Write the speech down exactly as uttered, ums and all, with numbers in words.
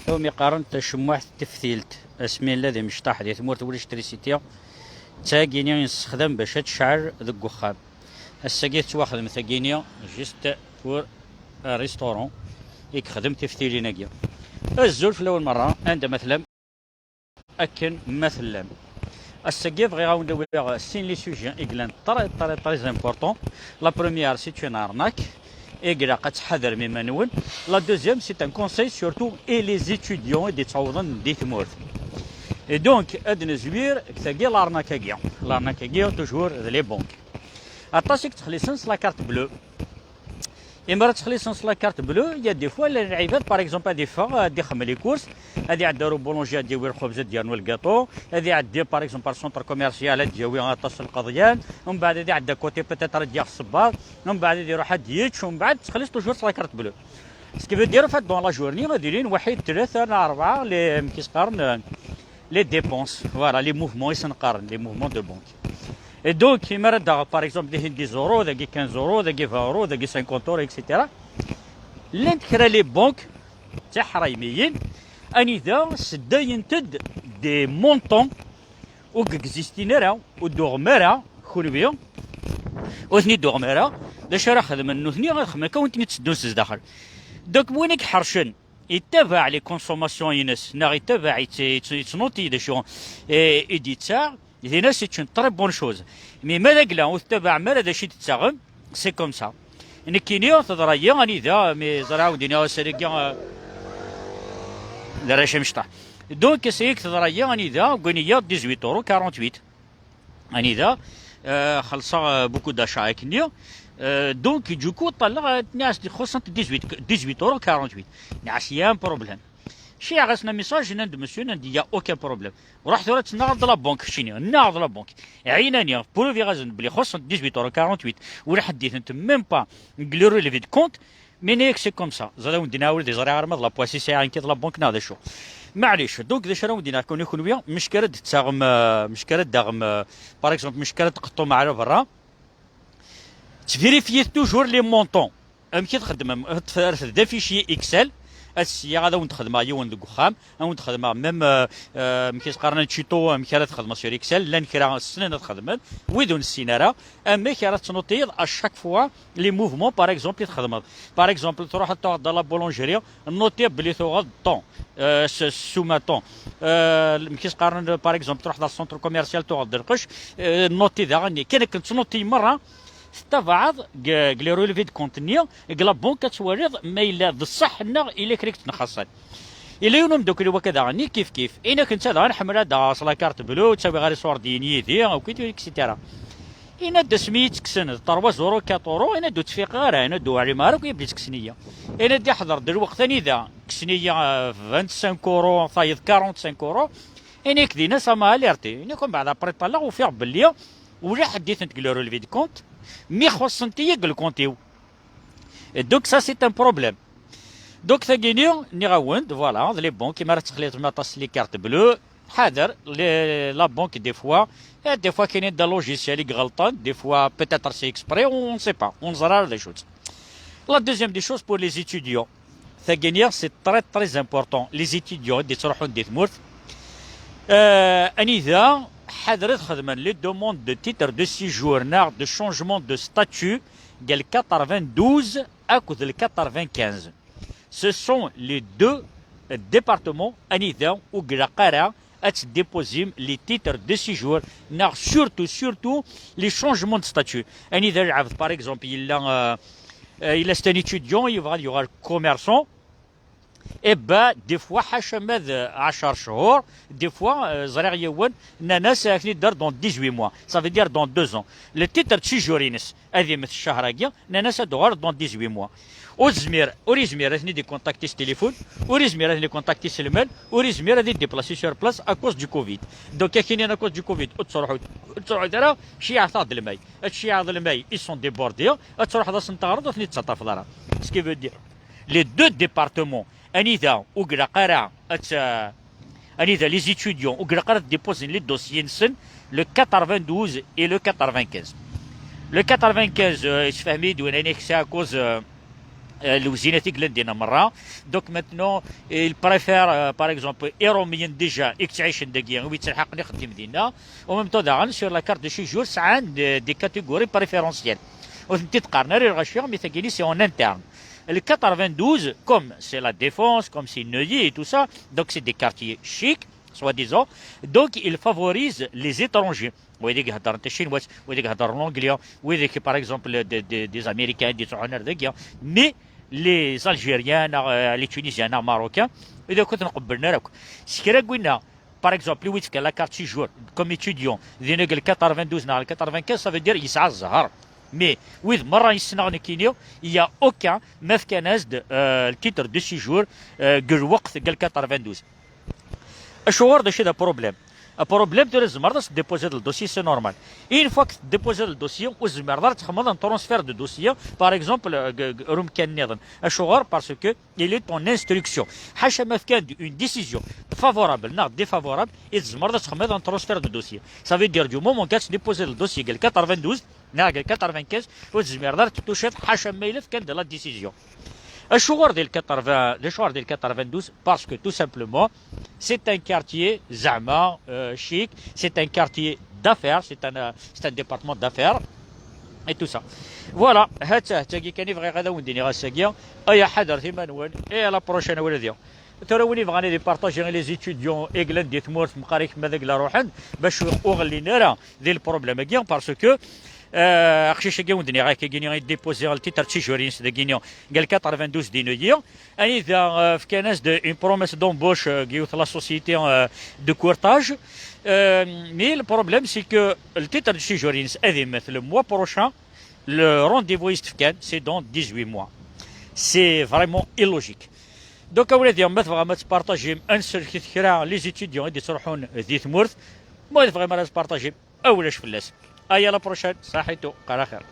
Umi qqaren tacemmuḥt teftilt, asmi nella d imecṭaḥ di tmurt ulac trisiti, d tagini i nessexdam bac ad tecɛel deg uxxam. Ass-agi tettwaxdem tagini juste pour un restaurant i yexdem tiftilin-agi. Azul fell-awen merra, anda ma tellam, akken ma tellam. Ass-agi bɣiɣ ad wen-d-awiɣ sin les sujets i yellan très, très, très important. La première, c'est une arnaque. I ilaq ad tḥadrem iman-nwen. La deuxième, c'est un conseil surtout et les étudiants i d-yettɛawḍen di tmurt. Et donc, ad nezwir deg tagi l'arnaque-agi. L'arnaque-agi, toujours, d les banques. Aṭas i yettxelliṣen s la carte bleue. Imi ara ttxelliṣen s la carte bleue, il y a des fois, llan lɛibad, par exemple, ad iffeɣ, ad ixemmel les courses, ad iɛeddi ar uboulanger, ad yawi lxubz, ad yernu lgaṭu, ad iɛeddi, par exemple, ar centre commercial, ad yawi aṭas n lqeḍyan, mbeɛd ad iɛeddi à côté peut-être ad yaɣ ssebbaḍ, mbeɛd ad iruḥ ad yečč, mbeɛd tettxelliṣ toujours s la carte bleue. Ce qui veut dire, en fait, dans la journée, ad ilin waḥid, tlata, neɣ rebɛa, les, amek i s-qqaren, les dépenses, voilà, les mouvements, i sen-qqaren, les mouvements de banque. Et donc, imi ara d-aɣeɣ, par exemple, dihin dix euros, dagi quinze euros, dagi vingt euros, dagi cinquante euros, et cetera. Llant kra les banques d tiḥraymiyin, anida seddayent-d des montants ur existin ara, ur d-tuɣem ara, kunwi, ur ten-id-tuɣem ara, d acu ara xedmen nutni? Ad xedmen akka, ur ten-id-teddun s zdaxel. Donc, win i iḥercen, yettabaɛ les consommations-ines, neɣ yettabaɛ, yett-, yett-, yettnuṭi d acu, eh, i d-yettaɣ, dinna c'est une très bonne chose. Mais ma d agla ur tettabaɛem ara d acu i d-tettaɣem, c'est comme ça. Nekkini teḍra-yi anida, mi ẓriɣ wen-d-iniɣ ass-agi, eh, d arrac amecṭaḥ. Donc, ass-agi teḍra-yi anida, wwin-iyi dix-huit euros quarante-huit. Anida, euh, xellṣeɣ, euh, beaucoup d'achats akkenni. Euh, donc, du coup, ṭṭalleɣ, euh, nniɣ-as, xusseɣ-t dix-huit, dix-huit euros quarante-huit. Nniɣ-as, il y a un problème. Cciɛeɣ-asen un message, nnan-d, monsieur, nnan-d, il y a aucun problème. Ruḥ tura ttnaɣeḍ d la banque, keččini, nnaɣeḍ d la banque. Ɛinani, pruviɣ-asen belli xusseɣ-t dix-huit euros quarante-huit. Ur ḥedditen même pas deg le relevé de compte. Mais nek c'est comme ça. Ẓriɣ wen-d-nɛawed, ẓriɣ arma d la poisse i sɛiɣ nekki d la banque neɣ d acu. Maɛlic, donc d acu ara wen-d-iniɣ kan i kunwi, mec ara d-tettaɣem, euh, mec ara d-taɣem, euh, par exemple, mec ara d-tqeṭṭum ar berra. Ttverifyit toujours les montants. Amek i txeddmem? Rfed d afichier Excel, ad sya ad awen-d-xedmeɣ yiwen deg uxxam, ad awen-d-xedmeɣ même, euh, euh, amek i s-qqaren, un tuto, amek ara txedmeḍ sur Excel, llan kra ssnen ad xedmen, wid ur nessin ara, amek ara tettnuṭiḍ à chaque fois les mouvements, par exemple, i txedmeḍ. Par exemple, truḥeḍ tuɣeḍ la boulangerie, nnuṭi belli tuɣeḍ temps, euh, s-, ssuma temps. Euh, amek i s-qqaren, par exemple, truḥeḍ ar centre commercial tuɣeḍ lqecc, euh, nnuṭi daɣen, kan akken tettnuṭi merra, tettabaɛeḍ deg, deg les relevés de compte-nni, deg la banque ad twaliḍ ma yella d ṣṣeḥ neɣ yella kra i yettnxaṣṣan. Yella yiwen umeddakel-iw akka daɣen, kif kif. Ini-ak netta daɣen ḥemmleɣ ad aɣeɣ s la carte bleue, ttawiɣ ara iṣurdiyen yid-i, akk, et cetera. Yenna-d asmi i tt-kksen d trois euros, quatre euros, yenna-d ur tt-fiqeɣ ara, yenna-d ur ɛlimeɣ ara akk yebda tt-kksen-iyi. Yenna-d iḥḍer-d lweqt anida kksen-iyi, euh, vingt-cinq euros, tayeḍ quarante-cinq euros, ini-ak dinna ça m'a alerté. Ini-ak mbeɛd après ṭṭalleɣ ufiɣ belli ula ḥedd i tent deg le relevé de compte, mi xuṣṣent-iyi deg lkont-iw. Et donc ça c'est un problème. Donc tagini, nniɣ-awen-d, voilà, d les banques, imi ara ttxelliṣem aṭas s les cartes bleues, ḥader, les, la banque des fois, eh, des fois kayen-d logiciel i iɣelṭen, des fois peut-être c'est exprès, on ne sait pas, ur neẓri ara d acu-tt. La deuxième des choses pour les étudiants, tagini c'est très très important, les étudiants i d-yettruḥun di tmurt, euh, anida, ḥadret xedmen les demandes de titre de séjour neɣ de changement de statut deg quatre-vingt-douze akked quatre-vingt-quinze. Ce sont les deux départements anida ur ilaq ara ad tdépozim les titres de séjour, neɣ surtout, surtout les changements de statut. Anida lɛebd, par exemple, yella, euh, euh, yella c'est un étudiant, yebɣa ad yuɣal commerçant, eh ben, des fois, ḥaca ma d ɛecṛa cchur, des fois, euh, ẓriɣ yiwen, nnan-as, ad ak-ten-id-nerr dans dix-huit mois. Ça veut dire dans deux ans. Le titre de séjour-ines, ad immet ccahr-agi, nnan-as ad d-tuɣaleḍ dans dix-huit mois. Ur tezmir, ur yezmir ad ten-id-ikontakti s téléphone, ur yezmir ad ten-ikontakti s lmal, ur yezmir ad idéplasi sur place à cause du covid. Donc, akinin à cause du covid, ur tettruḥu, ur tettruḥu ara, cciɛet-aɣ-d lmay. Ad tcciɛeḍ lmay, ils sont débordés, ad truḥeḍ ad sen-teɣreḍ, ur ten-id-tettaṭṭafeḍ ara. Ce qui veut dire, les deux départements, anida ur ilaq ara ad t-, anida les étudiants ur ilaq ara ad déposin les dossiers-nsen, le quatre-vingt-douze et le quatre-vingt-quinze. Le quatre-vingt-quinze, euh, yessefhem-iyi-d win, ayen c'est à cause, euh, euh, lewzinat i yellan dinna merra. Donc maintenant, il préfère, euh, par exemple, Iṛumyen déjà i yettɛicen dagi, wi yettelḥaqen ixeddim dinna. En même temps daɣen, sur la carte de séjour, sɛan des, des catégories préférentielles. Ur tent-id-qqaren ara i lɣaci, mais tagini c'est en interne. Le quatre-vingt-douze, comme c'est la Défense, comme c'est Neuilly et tout ça, donc c'est des quartiers chics, soi-disant, donc ils favorisent les étrangers. Wid i iheddren tacinwat, wid i iheddren l'anglais, wid i, par exemple, des, des, des Américains, des, mais les Algériens, neɣ, euh, les Tunisiens, neɣ Marocains, wid akk ur ten-qebblen ara akk. S kra n winna, par exemple, i wid fkan la carte séjour comme étudiant, dinna deg le quatre-vingt-douze neɣ le quatre-vingt-quinze, ça veut dire yesɛa zzher. Mais wid merra yessneɣ nekkini, il y a aucun, ma fkan-as-d, euh, le titre de séjour, euh, deg lweqt deg le quatre-vingt-douze. Acuɣer, d acu i d problème? Le problème, tura tzemreḍ ad tdéposiḍ le dossier, c'est normal. Une fois que tdéposiḍ le dossier, ur tzemreḍ ara ad txedmeḍ un transfert de dossier, par exemple, euh, g-, g-, ar umkan nniḍen. Acuɣer? Parce que il est en instruction. Ḥaca ma fkan-d une décision favorable neɣ défavorable, i tzemreḍ ad txedmeḍ un transfert de dossier. Ça veut dire du moment que tdéposiḍ le dossier deg le quatre-vingt-douze, neɣ deg le quatre-vingt-quinze, ur tezmireḍ ara ad t-tuciḍ ḥaca ma yella fkan-d la décision. Acuɣer di quatre-vingts, acuɣer di quatre-vingt-douze? Parce que tout simplement, c'est un quartier zeɛma, euh, chic, c'est un quartier d'affaires, c'est un, euh, c'est un département d'affaires et tout ça. Voilà, ha-tt-a, ha-tt-agi kan i bɣiɣ ad awen-d-iniɣ ass-agi. Ay aḥadret iman-nwen, et à la prochaine a wladi. Tura win yebɣan ad ipartaji i les étudiants i yellan di tmurt, meqqar i kemm ad agla ruḥen, bac ur ɣellin ara di le problème-agi, parce que, euh, aqcic-agi wen-d-nniɣ akka-gini i déposer le titre de séjour-ines dagini, deg le quatre-vingt-douze di Neuilly, anida, euh, fkan-as-d une promesse d'embauche, euh, deg yiwet la société, euh, de courtage. Euh, mais le problème, c'est que le titre de séjour-ines ad immet le mois prochain, le rendez-vous i s-d-fkan, c'est dans dix-huit mois. C'est vraiment illogique. Donc, a wladi, ma tebɣam ad tpartajim, ad nsellket kra les étudiants i d-ittruḥun di tmurt. Ma ur tebɣim ara ad tpartajim, a ulac fell-as. Aya la prochaine, saḥitu, qara xir.